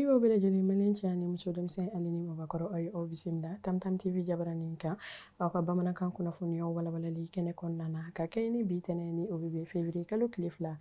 Lamɛnnikɛlaw bɛɛ lajɛlen, maliyɛn cɛ ani muso, denmisɛn ani ni mabakɔrɔ, aw ye aw bisimila Tamtam TV jabaranin kan, aw ka bamanankan kunnafoniyaw walawalali kɛnɛ kɔnɔna na, ka kɛɲɛ ni bi tɛnɛ ni o bɛ bɛn février kalo tile 2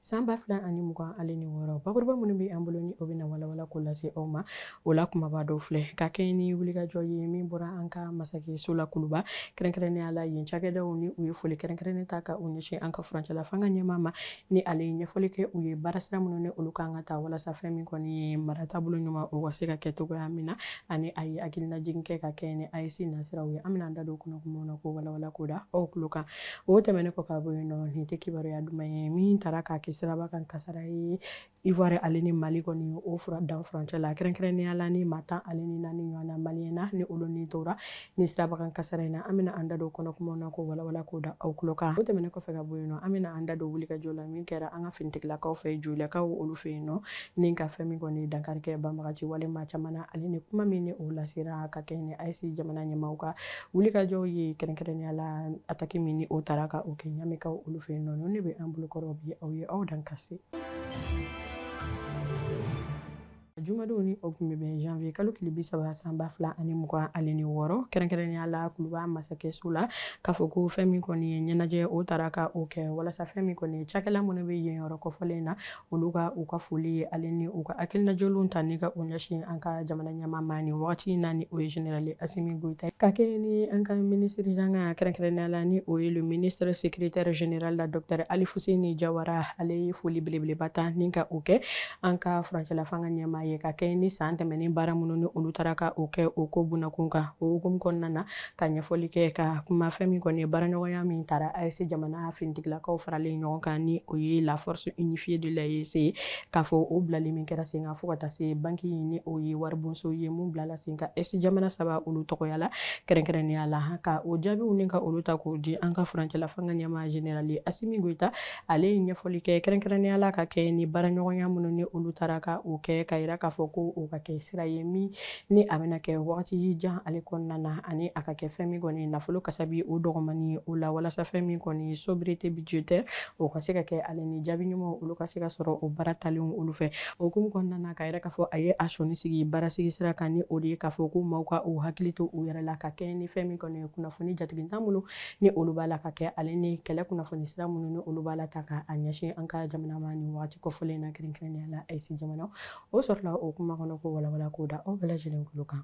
san 2026. Bakuruba minnu bɛ an bolo ni o bɛna walawala k'o lase aw ma, o la kumaba dɔw filɛ: ka kɛɲɛ ni wulikajɔ ye min bɔra an ka masakɛso la Kuluba, kɛrɛnkɛrɛnnenya la yen cakɛdaw ni u ye foli kɛrɛnkɛrɛnnen ta ka u ɲɛsin an ka furancɛla fanga ɲɛmaa ma, ni ale ye ɲɛfɔli kɛ u ye baarasira minnu ni olu kan ka ta walasa fɛn min kɔni ye mara taabolo ɲuman, o ka se ka kɛ cogoya min na, ani a ye hakilinajigin kɛ ka kɛɲɛ ni AES nasiraw ye. An bɛna an da don kunnafoniw na k'o walawala k'o da aw tulo kan. O tɛmɛnen kɔ ka bɔ yen nɔ, nin tɛ kibaruya duman ye min taara k'a kɛ siraba kan kasara ye Ivoire ale ni Mali kɔni o fura dan furancɛ la, kɛrɛnkɛrɛnnenya la ni maa 14 ɲɔgɔn na maliyɛn na ni olu ni tora ni siraba kan kasara in na. An bɛna an da don kɔnɔ kumaw na k'o walawala k'o da aw tulo kan. O tɛmɛnen kɔfɛ ka bɔ yen nɔ, an bɛna an da don wulikajɔ la min kɛra an ka finitigilakaw fɛ Jolilakaw olu fɛ yen nɔ, ni ka fɛn min kɔni dankari kɛ banbagaci wale maa caman na, ale ni kuma min ni o lasera ka kɛ ni AES jamana ɲɛmaaw ka wulikajɔw ye, kɛrɛnkɛrɛnnenya la attaque min ni o taara ka o kɛ Ɲamekaw olu fɛ yen nɔ. Ninnu de bɛ an bolokɔrɔ bi, aw ye aw dan ka se. Jumadon ni o tun bɛ bɛn janvier kalo tile 30 san 2026, kɛrɛnkɛrɛnnenya la Kuluba masakɛso la, k'a fɔ ko fɛn min kɔni ye ɲɛnajɛ, o taara ka o kɛ walasa fɛn min kɔni ye cakɛla minnu bɛ yen yɔrɔ kɔfɔlen na, olu ka u ka foli ye ale ni u ka hakilinajɔlenw ta ni ka o ɲɛsin an ka jamana ɲɛmaa ma nin wagati in na, ni o ye général Asimi Goyita ye. Ka kɛ ni an ka minisiri janga, kɛrɛnkɛrɛnnenya la ni o ye le ministre secrétaire général la, docteur Alifuseni Jawara, ale ye foli belebeleba ta ni ka o kɛ an ka furancɛla fanga ɲɛmaa ye, ka kɛ ni san tɛmɛnen baara minnu ni olu taara ka o kɛ o ko bunakun kan. O hukumu kɔnɔna na, ka ɲɛfɔli kɛ ka kuma fɛn min kɔni ye baaraɲɔgɔnya min taara AES jamana finitigilakaw faralen ɲɔgɔn kan, ni o ye la force unifiée de l'AES ye, k'a fɔ o bilali min kɛra sen kan fo ka taa se banki, ni o ye waribonso ye mun bilala sen kan AES jamana saba olu tɔgɔya la, kɛrɛnkɛrɛnnenya la ka o jaabiw ni ka olu ta k'o di an ka furancɛla fanga ɲɛmaa général Asimi Goyita. Ale ye ɲɛfɔli kɛ kɛrɛnkɛrɛnnenya la ka kɛ ni baaraɲɔgɔnya minnu ni olu taara ka o kɛ, ka yira k'a fɔ ko o ka kɛ sira ye min ni a bɛna kɛ wagati jan ale kɔnɔna na, ani a ka kɛ fɛn min kɔni nafolo kasabi o dɔgɔmani o la, walasa fɛn min kɔni sobriété budgétaire o ka se ka kɛ, ale ni jaabi ɲumanw olu ka se ka sɔrɔ o baara talenw olu fɛ. O hukumu kɔnɔna na, ka yira k'a fɔ a ye a sɔnni sigi baara sigi sira kan, ni o de ye k'a fɔ ko maaw ka u hakili to u yɛrɛ la, ka kɛ ni fɛn min kɔni ye kunnafoni jatigintan minnu ni olu b'a la ka kɛ, ale ni kɛlɛ kunnafoni sira minnu ni olu b'a la ta ka a ɲɛsin an ka jamana ma nin wagati kɔfɔlen na, kɛrɛnkɛrɛnnenya la AES jamana. O sɔrɔla o kuma kɔnɔ ko walawala k'o da aw bɛɛ lajɛlen tulo kan.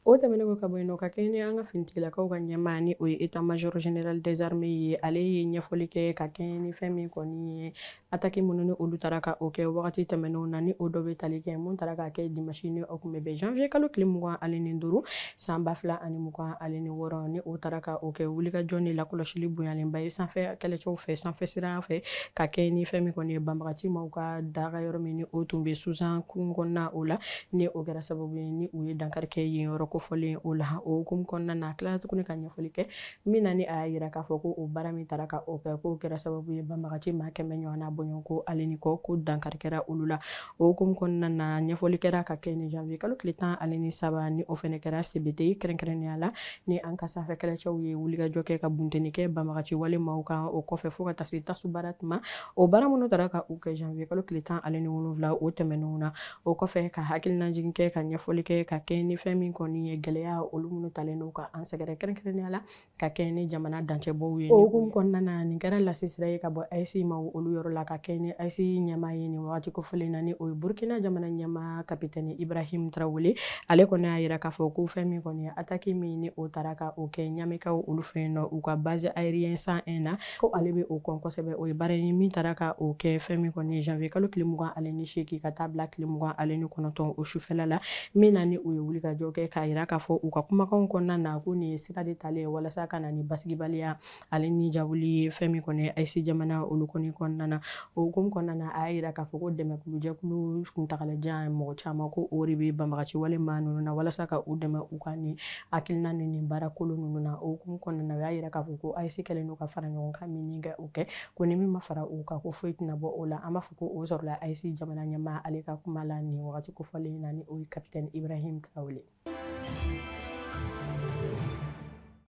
O tɛmɛnen kɔ ka bɔ yen nɔ, ka kɛ ni an ka finitigilakaw ka ɲɛmaa, ni o ye état major général des armées ye, ale ye ɲɛfɔli kɛ ka kɛ ni fɛn min kɔni ye attaque minnu ni olu taara ka o kɛ wagati tɛmɛnenw na, ni o dɔ bɛ tali kɛ mun taara k'a kɛ dimanche ni o tun bɛ bɛn janvier kalo tile 25 san 2026, ni o taara ka o kɛ wulikajɔ ni lakɔlɔsili bonyalenba ye sanfɛ kɛlɛcɛw fɛ, sanfɛ sira fɛ, ka kɛ ni fɛn min kɔni ye banbagaci maaw ka daga yɔrɔ min ni o tun bɛ Susan kungo kɔnɔna o la, ni o kɛra sababu ye ni u ye dankari kɛ yen yɔrɔ kofɔlen o la. O hukumu kɔnɔna na, a tilala tuguni ka ɲɛfɔli kɛ min na ni a y'a yira k'a fɔ ko o baara min taara ka o kɛ, k'o kɛra sababu ye banbagaci maa 100 ɲɔgɔnna bɔɲɔgɔnko ale ni kɔ, ko dankari kɛra olu la. O hukumu kɔnɔna na, ɲɛfɔli kɛra ka kɛ ni janvier kalo tile 13, ni o fɛnɛ kɛra Sebete, kɛrɛnkɛrɛnnenya la ni an ka sanfɛ kɛlɛcɛw ye wulikajɔ kɛ ka bunteni kɛ banbagaci wale maaw kan. O kɔfɛ fo ka taa se tasu baara tuma, o baara minnu taara ka u kɛ janvier kalo tile 17 o tɛmɛnenw na. O kɔfɛ, ka hakilinajigin kɛ ka ɲɛfɔli kɛ ka kɛ ni fɛn min kɔni ye gɛlɛya olu minnu talen don ka an sɛgɛrɛ, kɛrɛnkɛrɛnnenya la ka kɛ ni jamana dancɛbɔw ye. O hukumu kɔnɔna na, nin kɛra lase sira ye ka bɔ AES ma olu yɔrɔ la, ka kɛ ni AES ɲɛmaa ye nin wagati kofɔlen na, ni o ye Burkina jamana ɲɛmaa kapitɛni Ibrahim Traoré. Ale kɔni y'a yira k'a fɔ ko fɛn min kɔni ye attaque min ni o taara ka o kɛ Ɲamekaw olu fɛ yen nɔ, u ka base aérienne 101 na, ko ale bɛ o kɔn kosɛbɛ. O ye baara ye min taara ka o kɛ fɛn min kɔni ye janvier kalo tile 28 ka taa bila tile 29 o sufɛla la, min na ni u ye wulikajɔ kɛ, k'a yira k'a fɔ u ka kumakanw kɔnɔna na ko nin ye sira de talen ye walasa ka na ni basigibaliya ale ni jawuli ye fɛn min kɔni ye AES jamana olu kɔni kɔnɔna na. O hukumu kɔnɔna na, a y'a yira k'a fɔ ko dɛmɛkulujɛkulu kuntagalajan mɔgɔ caman, ko o de bɛ banbagaci wale maa ninnu na walasa ka u dɛmɛ u ka nin hakilina ni nin baara kolon ninnu na. O hukumu kɔnɔna na, u y'a yira k'a fɔ ko AES kɛlen don ka fara ɲɔgɔn kan min kɛ o kɛ, ko ni min ma fara u kan, ko foyi tɛna bɔ o la. An b'a fɔ ko o sɔrɔla AES jamana ɲɛmaa ale ka kuma la nin wagati kofɔlen na, ni o ye kapitɛni Ibrahim Traoré.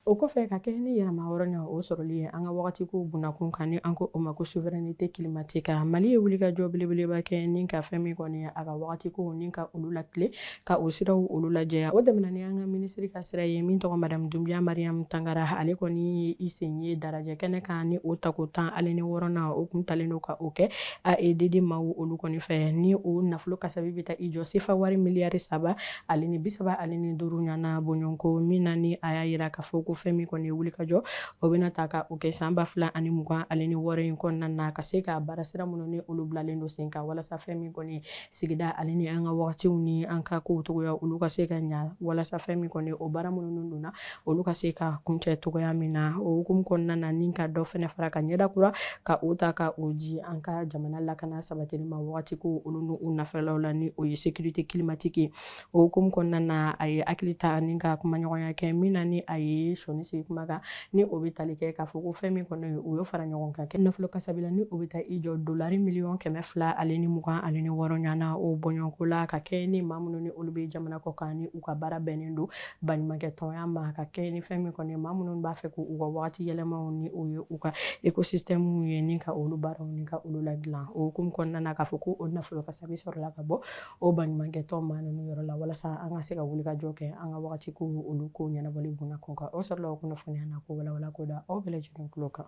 O kɔfɛ, ka kɛ ni yɛrɛmahɔrɔnya o sɔrɔli ye an ka wagati ko bunakun kan, ni an ko o ma ko souveraineté climatique, Mali ye wulikajɔ belebeleba kɛ ni ka fɛn min kɔni ye a ka wagati ko ni ka olu lakile, ka o siraw olu lajɛya. O tɛmɛna ni an ka minisiri ka sira ye min tɔgɔ Madame Dunbiya Mariam Tangara. Ale kɔni ye i sen ye darajɛ kɛnɛ kan ni o tako 16nan, o kun talen don ka o kɛ AEDD maaw olu kɔni fɛ, ni o nafolo kasabi bɛ taa i jɔ sefa wari miliyari 335 ɲana bɔɲɔgɔnko min na. Ni a y'a yira k'a fɔ ko fɛn min kɔni ye wulikajɔ, o bɛna ta ka o kɛ san 2026 in kɔnɔna na, ka se ka baara sira minnu ni olu bilalen don sen kan, walasa fɛn min kɔni sigida ale ni an ka wagatiw ni an ka kow cogoya olu ka se ka ɲa, walasa fɛn min kɔni o baara minnu donna, olu ka se ka kuncɛ cogoya min na. O hukumu kɔnɔna na, ni ka dɔ fɛnɛ fara ka ɲɛda kura ka o ta ka o di an ka jamana lakana sabatili ma wagati ko olu n'u nafɛlaw la, ni o ye sécurité climatique ye. O hukumu kɔnɔna na, a ye hakili ta ni ka kumaɲɔgɔnya kɛ min na, ni a ye sɔnni sigi kuma kan, ni o bɛ tali kɛ k'a fɔ ko fɛn min kɔni u ye fara ɲɔgɔn kan kɛ nafolo kasabila, ni o bɛ taa i jɔ dolari miliyɔn 226 ɲana o bɔɲɔgɔnko la, ka kɛ ni maa minnu ni olu bɛ jamana kɔ kan, ni u ka baara bɛnnen don baɲumankɛ tɔnya ma, ka kɛ ni fɛn min kɔni maa minnu b'a fɛ k'u ka wagati yɛlɛmaw, ni o ye u ka écosystème ye, ni ka olu baaraw ni ka olu ladilan. O hukumu kɔnɔna na, k'a fɔ ko o nafolo kasabi sɔrɔla ka bɔ o baɲumankɛ tɔn maa ninnu yɔrɔ la, walasa an ka se ka wulikajɔ kɛ an ka wagati ko olu ko ɲɛnabɔli bunna kun kan. O sɔrɔla o kunnafoniya na ko walawala ko da aw bɛɛ lajɛlen tulo kan.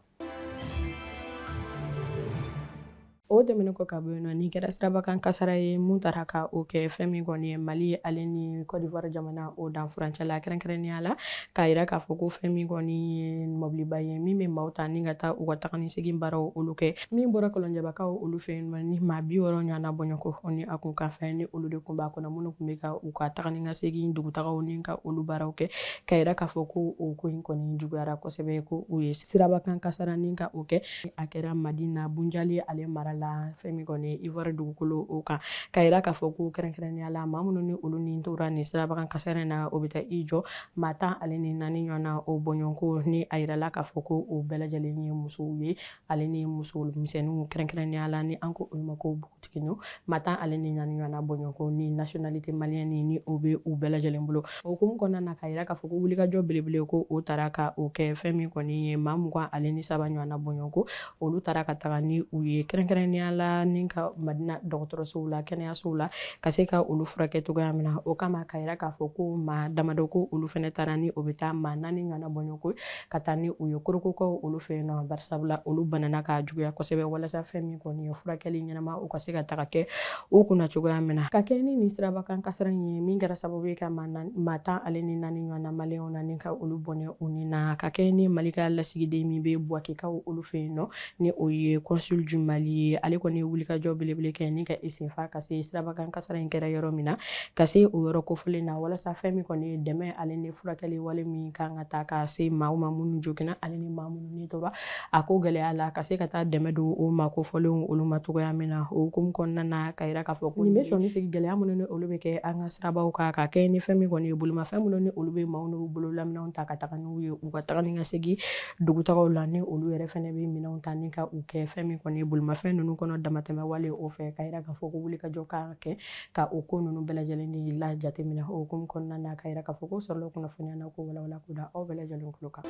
O tɛmɛnen kɔ ka bɔ yen nɔ, nin kɛra sirabakan kasara ye mun taara ka o kɛ fɛn min kɔni ye Mali ale ni Côte d'Ivoire jamana o danfurancɛ la, kɛrɛnkɛrɛnnenya la k'a yira k'a fɔ ko fɛn min kɔni ye mɔbiliba ye min bɛ maaw ta ni ka taa u ka taga ni segin baaraw olu kɛ, min bɔra Kɔlɔnjɛbakaw olu fɛ yen nɔ, ni maa 60 ɲɔgɔnna bɔɲɔgɔnko ni a kun kan fɛn ni olu de kun b'a kɔnɔ, minnu kun bɛ ka u ka taga ni ka segin dugutagaw ni ka olu baaraw kɛ, k'a yira k'a fɔ ko o ko in kɔni juguyara kosɛbɛ, ko u ye sirabakan kasara ni ka o kɛ. A kɛra Madina Bunjali ale mara la, fɛn min kɔni Ivoire dugukolo o kan, k'a yira k'a fɔ ko kɛrɛnkɛrɛnnenya la maa minnu ni olu ni tora nin sirabakan kasara in na, o bɛ taa i jɔ maa 14 ɲɔgɔn na o bɔɲɔgɔnko, ni a yirala k'a fɔ ko o bɛɛ lajɛlen ye musow ye ale ni muso misɛnninw, kɛrɛnkɛrɛnnenya la ni an ko olu ma ko npogotigininw. Maa 14 ɲɔgɔn na bɔɲɔgɔnko, ni nationalité malienne ni o bɛ u bɛɛ lajɛlen bolo. O hukumu kɔnɔna na, k'a yira k'a fɔ ko wulikajɔ belebele ko o taara ka o kɛ fɛn min kɔni ye maa 23 ɲɔgɔn na bɔɲɔgɔnko, olu taara ka taga ni u ye kɛrɛnkɛrɛnnenya la ni ka Madina dɔgɔtɔrɔsow la, kɛnɛyasow la, ka se ka olu furakɛ cogoya min na. O kama, k'a yira k'a fɔ ko maa damadɔ ko olu fɛnɛ taara, ni o bɛ taa maa 4 ɲɔgɔn na bɔɲɔgɔnko, ka taa ni u ye Korokokaw olu fɛ yen nɔ, barisabula olu banana ka juguya kosɛbɛ, walasa fɛn min kɔni ye furakɛli ɲɛnama u ka se ka taga kɛ u kunna cogoya min na. Ka kɛ ni nin sirabakan kasara in ye min kɛra sababu ye ka maa 14 ɲɔgɔn na maliyɛnw na ni ka olu bɔnɛ u ni na, ka kɛ ni Mali ka lasigiden min bɛ Buwakekaw olu fɛ yen nɔ, ni o ye consul du Mali ye, ale kɔni ye wulikajɔ belebele kɛ ni ka i senfa ka se sirabakan kasara in kɛra yɔrɔ min na, ka se o yɔrɔ kofɔlen na, walasa fɛn min kɔni ye dɛmɛ ale ni furakɛli wale min kan ka ta ka se maaw ma minnu joginna ale ni maa minnu ni tora a ko gɛlɛya la, ka se ka taa dɛmɛ don o maa kofɔlenw olu ma cogoya min na. O hukumu kɔnɔna na, ka yira k'a fɔ ko nin bɛ sɔnni sigi gɛlɛya minnu ni olu bɛ kɛ an ka sirabaw kan, ka kɛ ni fɛn min kɔni ye bolimafɛn minnu ni olu bɛ maaw n'u bololaminɛnw ta ka taga n'u ye u ka taga ni ka segin dugutagaw la, ni olu yɛrɛ fɛnɛ bɛ minɛnw ta ni ka u kɛ fɛn min kɔni ye bolimafɛn ninnu kɔnɔ damatɛmɛ wale o fɛ, ka yira k'a fɔ ko wulikajɔ kan ka kɛ ka o ko ninnu bɛɛ lajɛlen de la jateminɛ. O hukumu kɔnɔna na, ka yira k'a fɔ ko sɔrɔla kunnafoniya na ko walawala ko da aw bɛɛ lajɛlen tulo kan.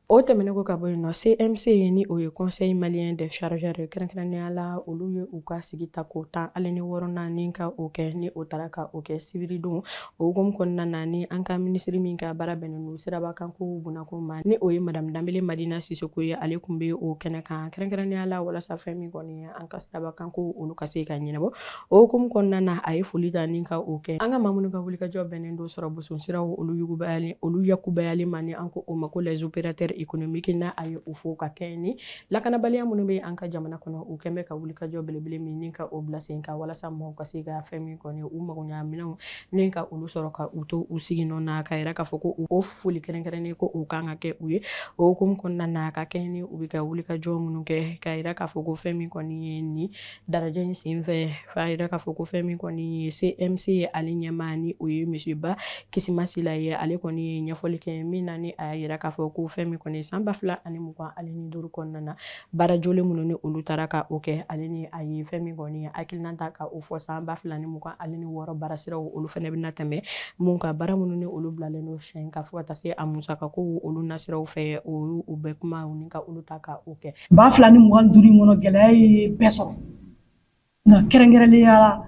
O tɛmɛnen kɔ ka bɔ yen nɔ, CMC, ni o ye Conseil malien des chargeurs, kɛrɛnkɛrɛnnenya la olu ye u ka sigi ta k'o 16nan ni ka o kɛ, ni o taara ka o kɛ sibiridon. O hukumu kɔnɔna na, ni an ka minisiri min ka baara bɛnnen don sirabakanko bunakun ma, ni o ye Madame Danbele Madina Sisoko ye, ale tun bɛ o kɛnɛ kan, kɛrɛnkɛrɛnnenya la walasa fɛn min kɔni ye an ka sirabakanko olu ka se ka ɲɛnabɔ. O hukumu kɔnɔna na, a ye foli ta ni ka o kɛ an ka maa minnu ka wulikajɔ bɛnnen don sɔrɔ boson siraw olu yugubayali, olu yakubayali ma, ni an ko o ma ko les opérateurs économiques, n'a a ye o fo ka kɛ ni lakanabaliya minnu bɛ an ka jamana kɔnɔ, u kɛn bɛ ka wulikajɔ belebele min ni ka o bila sen kan, walasa maaw ka se ka fɛn min kɔni u magoɲa minɛnw ni ka olu sɔrɔ ka u to u sigi nɔ na, ka yira k'a fɔ ko o foli kɛrɛnkɛrɛnnen ko o kan ka kɛ u ye. O hukumu kɔnɔna na, ka kɛ ni u bɛ ka wulikajɔ minnu kɛ, ka yira k'a fɔ ko fɛn min kɔni ye nin darajɛ in senfɛ, k'a yira k'a fɔ ko fɛn min kɔni ye CMC ye, ale ɲɛmaa, ni o ye monsieur Ba Kisima Sila ye, ale kɔni ye ɲɛfɔli kɛ min na, ni a y'a yira k'a fɔ ko fɛn min kɔni ye san 2025 kɔnɔna na, baara jɔlen minnu ni olu taara ka o kɛ, ale ni a ye fɛn min kɔni ye hakilina ta ka o fɔ san 2026 baarasiraw, olu fana bɛna tɛmɛ mun ka baara minnu ni olu bilalen don sen kan, fo ka taa se a musakako olu nasiraw fɛ, o u bɛ kuma ni ka olu ta ka o kɛ. 2025 in kɔnɔ, gɛlɛya ye bɛɛ sɔrɔ, nka kɛrɛnkɛrɛnnenya la,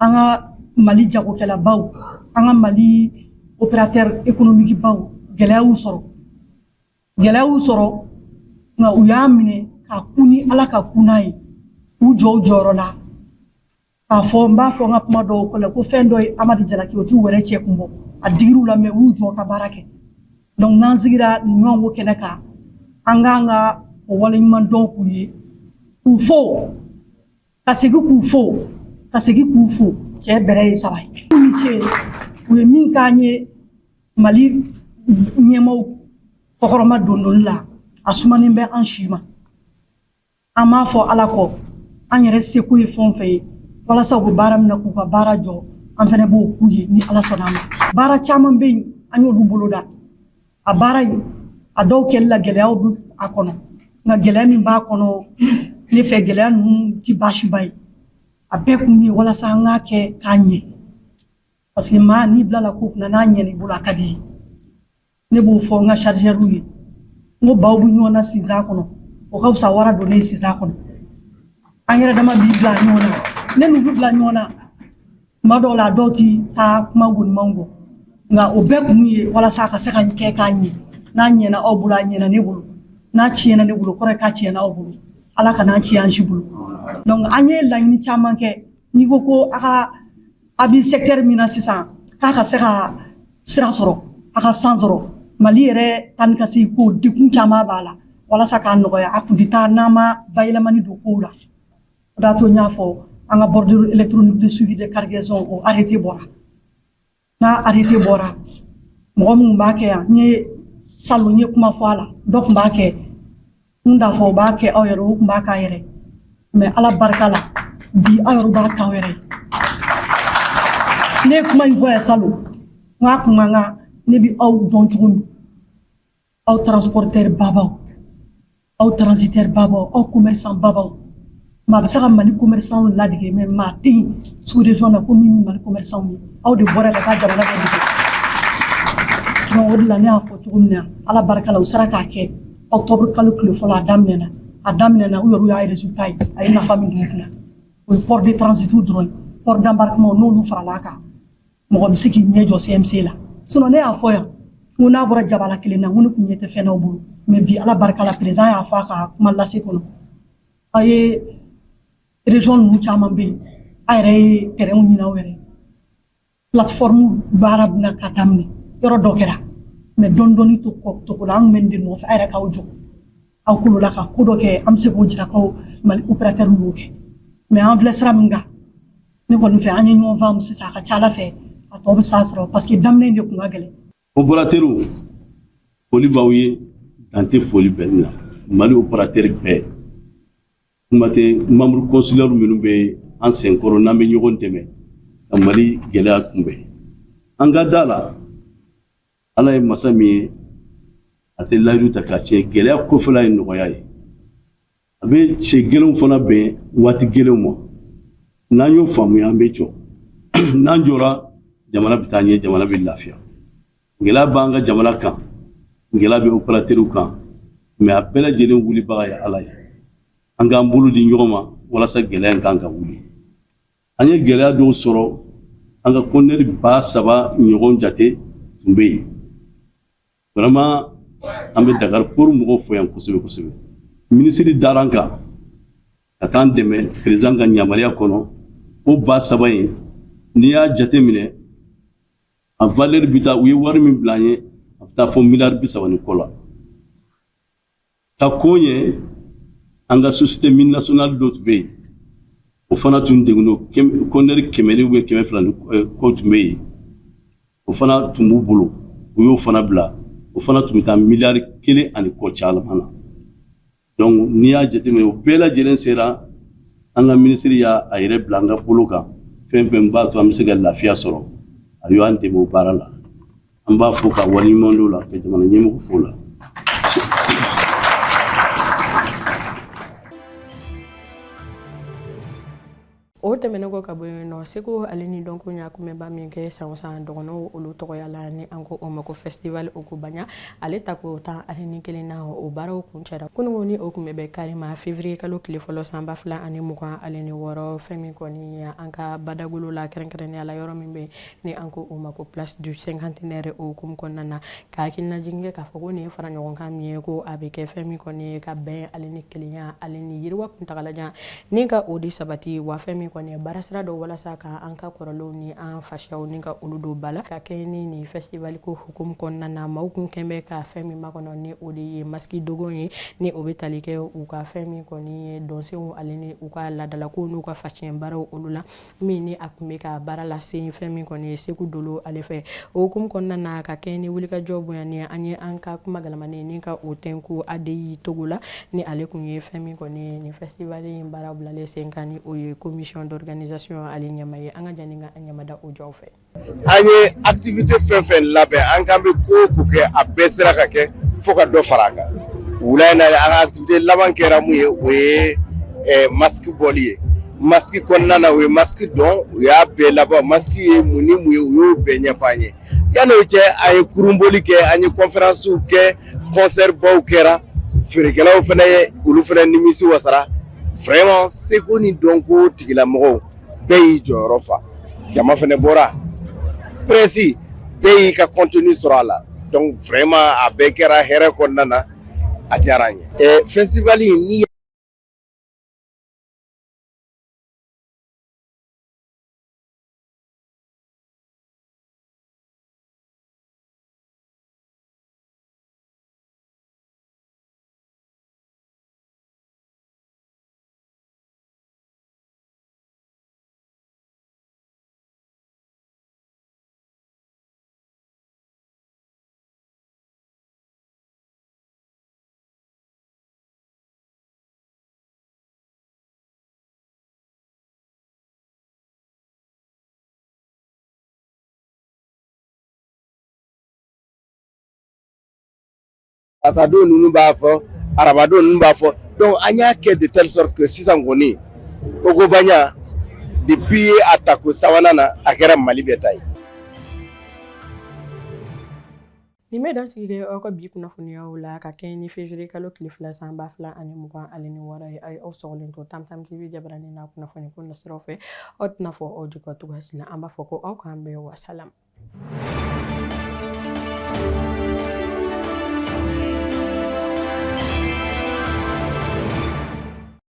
an ka Mali jagokɛlabaw, an ka Mali opérateur économique baw, gɛlɛya y'u sɔrɔ, gɛlɛya y'u sɔrɔ. Nka u y'a minɛ k'a kun ni Ala ka kunna ye, k'u jɔ u jɔyɔrɔ la, k'a fɔ n b'a fɔ n ka kuma dɔw kɔnɔ ko fɛn dɔ ye Amadu jalaki, o t'u wɛrɛ cɛ kun bɔ. A digir'u la, mɛ u y'u jɔ ka baara kɛ. Donc n'an sigira nin ɲɔgɔn ko kɛnɛ kan, an k'an ka o waleɲuman dɔn k'u ye, k'u fo, ka segin k'u fo, ka segin k'u fo. Cɛ bɛrɛ ye saba ye. U ni ce, u ye min k'an ye Mali ɲɛmaw kɔkɔrɔma dondonni la, a sumanen bɛ an si ma. An m'a fɔ Ala kɔ, an yɛrɛ seko ye fɛn o fɛn ye walasa u bɛ baara min na, k'u ka baara jɔ, an fɛnɛ b'o k'u ye ni Ala sɔnna a ma. Baara caman bɛ yen, an y'olu boloda. A baara in, a dɔw kɛli la, gɛlɛyaw bɛ a kɔnɔ, nka gɛlɛya min b'a kɔnɔ, ne fɛ, gɛlɛya ninnu ti baasiba ye. A bɛɛ kun ye walasa an k'a kɛ k'a ɲɛ, parce que maa n'i bilala ko kunna, n'a ɲɛna i bolo, a ka di ye. Ne b'o fɔ n ka chargeur ye, n ko baw bɛ ɲɔgɔn na sinzan kɔnɔ, o ka fisa wara donnen sinzan kɔnɔ. An yɛrɛ dama b'i bila ɲɔgɔn na, ne n'u bɛ bila ɲɔgɔn na tuma dɔw la, a dɔw ti taa kuma gonimanw kɔ, nka o bɛɛ kun ye walasa a ka se ka kɛ k'a ɲɛ. N'a ɲɛna aw bolo, a ɲɛna ne bolo. N'a tiɲɛna ne bolo, kɔrɔ ye k'a tiɲɛna aw bolo. Ala ka n'an ci an si bolo. Donc an ye laɲini caman kɛ. N'i ko ko a ka a bɛ secteur min na sisan, k'a ka se ka sira sɔrɔ, a ka san sɔrɔ, Mali yɛrɛ taa ni ka segin ko degun caman b'a la, walasa k'a nɔgɔya, a kun tɛ taa n'an ma bayɛlɛmani don kow la. O de y'a to n y'a fɔ, an ka bordereau électronique de suivi de cargaison, o arrêté bɔra. N'a arrêté bɔra, mɔgɔ minnu b'a kɛ yan, n ye salon, n ye kuma fɔ a la, dɔ tun b'a kɛ, n t'a fɔ o b'a kɛ aw yɛrɛ, o tun b'a k'a yɛrɛ, mais Ala barika la, bi aw yɛrɛ b'a k'aw yɛrɛ. Ne ye kuma in fɔ yan salon, n k'a kun man kan. Ne bɛ aw dɔn cogo min, aw transporteur babaw, aw transitaire babaw, aw commerçant babaw, maa bɛ se ka Mali commerçant ladege, mais maa tɛ yen sous région na ko min bɛ Mali commerçant ye. Aw de bɔra ka taa jamana bɛɛ dege. Donc o de la, ne y'a fɔ cogo min na, Ala barika la, u sera k'a kɛ octobre kalo tile fɔlɔ. A daminɛna, a daminɛna, u yɛrɛ y'a résultat ye, a ye nafa min don u kunna. O ye port de transit dɔrɔn ye. Port d'embarquement, n'olu farala a kan, mɔgɔ bɛ se k'i ɲɛ jɔ CMC la. Sinon ne y'a fɔ yan, n ko n'a bɔra jabala kelen na, n ko ne kun ɲɛ tɛ fɛn n'aw bolo. Mais bi, Ala barika la, président y'a fɔ a ka kuma lase kɔnɔ, aw ye région ninnu caman bɛ yen, a yɛrɛ ye terrain ɲini aw yɛrɛ, plateforme baara bɛna ka daminɛ. Yɔrɔ dɔ kɛra, mais dɔɔni dɔɔni to kɔ togo la, an kun bɛ nin de nɔfɛ. A yɛrɛ k'aw jɔ aw kolo la ka ko dɔ kɛ, an bɛ se k'o jira k'aw Mali opérateur y'o kɛ. Mais an filɛ sira min kan, ne kɔni fɛ, an ye ɲɔgɔn faamu sisan. A ka ca Ala fɛ, a tɔ bɛ san sɔrɔ, parce que daminɛ in de kun ka gɛlɛn. Opérateur, foli b'aw ye, dan tɛ foli bɛɛ na. Mali opérateur bɛɛ, kuma tɛ membre consulaire minnu bɛ an senkɔrɔ, n'an bɛ ɲɔgɔn dɛmɛ ka Mali gɛlɛya kunbɛn. An ka da la, Ala ye masa min ye, a tɛ layidu ta k'a tiɲɛ. Gɛlɛya kɔfɛla ye nɔgɔya ye. A bɛ cɛ gɛlɛnw fana bɛn waati gɛlɛnw ma. N'an y'o faamuya, an bɛ jɔ. N'an jɔra, jamana bɛ taa ɲɛ, jamana bɛ lafiya. Gɛlɛya b'an ka jamana kan, gɛlɛya bɛ opérateur kan, mais a bɛɛ lajɛlen wulibaga ye Ala ye. An k'an bolo di ɲɔgɔn ma walasa gɛlɛya in kan ka wuli. An ye gɛlɛya dɔw sɔrɔ, an ka conteneur 3000 ɲɔgɔn jate tun bɛ yen. Vraiment, an bɛ Dakar port mɔgɔw fo yan kosɛbɛ kosɛbɛ. Minisiri dara an kan ka taa an dɛmɛ président ka yamaruya kɔnɔ. O 3000 in, n'i y'a jate minɛ, a valeur bɛ taa, u ye wari min bila an ye, a bɛ taa fɔ miliyari 30 ni kɔ la. Ka ko ɲɛ, an ka société mine nationale dɔ tun bɛ yen, o fana tun degun don. Conteneur 100 ni ou 200 ni kɔ tun bɛ yen, o fana tun b'u bolo, u y'o fana bila. O fana tun bɛ taa miliyari 1 ani kɔ caman na. Donc n'i y'a jateminɛ, o bɛɛ lajɛlen sera, an ka minisiri y'a a yɛrɛ bila an ka bolo kan. Fɛn fɛn b'a to an bɛ se ka lafiya sɔrɔ, a y'an dɛmɛ o baara la. An b'a fɔ ka waleɲuman dɔn la, ka jamana ɲɛmɔgɔ fo la. tɛmɛnen kɔ ka bɔ yen nɔ, seko ale ni dɔnko ɲakumɛba min kɛ san o san dɔgɔnɔw olu tɔgɔya la, ni an ko o ma ko festival Ogobagna, ale tako 11 na, o baaraw kuncɛra kunungo, ni o kun bɛ bɛn kari ma, février kalo tile fɔlɔ san 2026. Fɛn min kɔni an ka badagolo la, kɛrɛnkɛrɛnnenya la yɔrɔ min bɛ ni an ko o ma ko Place du Cinquantenaire, o hukumu kɔnɔna na, ka hakilinajigin kɛ k'a fɔ ko nin ye fara ɲɔgɔn kan min ye, ko a bɛ kɛ fɛn min kɔni ye ka bɛn ale ni kelenya ale ni yiriwa kuntagalajan ni ka o de sabati, wa fɛn min kɔni ye baarasira dɔ walasa ka an ka kɔrɔlenw ni an fasiyaw ni ka olu don ba la. Ka kɛ ni nin festival ko hukumu kɔnɔna na, maaw kun kɛn bɛ ka fɛn min makɔnɔ, ni o de ye masque dogon ye, ni o bɛ tali kɛ u ka fɛn min kɔni ye dɔnsenw ale ni u ka laadalakow n'u ka fasiyɛn baaraw olu la, min ni a tun bɛ ka baara lase fɛn min kɔni ye Seku Dolo ale fɛ. O hukumu kɔnɔna na, ka kɛ ni wulikajɔ bonyani, an ye an ka kuma galamani ni ka o tɛnku ADI Togo la, ni ale kun ye fɛn min kɔni ye nin festival in baara bilalen sen kan, ni o ye commission d'organisation ale ɲɛmaa ye. An ka jɛ ni ka an ɲɛmada o jɔw fɛ. An ye activité fɛn fɛn labɛn, an k'an bɛ ko o ko kɛ, a bɛɛ sera ka kɛ fo ka dɔ fara a kan. Wula in na, an ka activité laban kɛra mun ye? O ye masque bɔli ye. Masque kɔnɔna na, u ye masque dɔn, u y'a bɛɛ laban, masque ye mun ni mun ye, u y'o bɛɛ ɲɛfɔ an ye. Yanni o cɛ, an ye kurunboli kɛ, an ye conférence kɛ, concert baw kɛra, feerekɛlaw fana ye, olu fana nimisi wasara. Vraiment, seko ni dɔnko tigilamɔgɔw bɛɛ y'i jɔyɔrɔ fa, jama fana bɔra, presse bɛɛ y'i ka contenu sɔrɔ a la. Donc vraiment, a bɛɛ kɛra hɛrɛ kɔnɔna na, a diyara an ye. Festival in ni Atadon ninnu b'a fɔ, arabadon ninnu b'a fɔ. Donc an y'a kɛ de telle sorte que sisan kɔni, Ogobagna, depuis a tako sabanan na, a kɛra Mali bɛɛ ta ye. Nin bɛ dan sigi kɛ aw ka bi kunnafoniyaw la ka kɛɲɛ ni février kalo tile 2 san 2026 ye. A ye aw sɔgɔlen to Tam Tam TV jabaranin na kunnafoni ko nasiraw fɛ. Aw tɛna fɔ aw jigi cogoya si la. An b'a fɔ ko aw k'an bɛn, wasalam.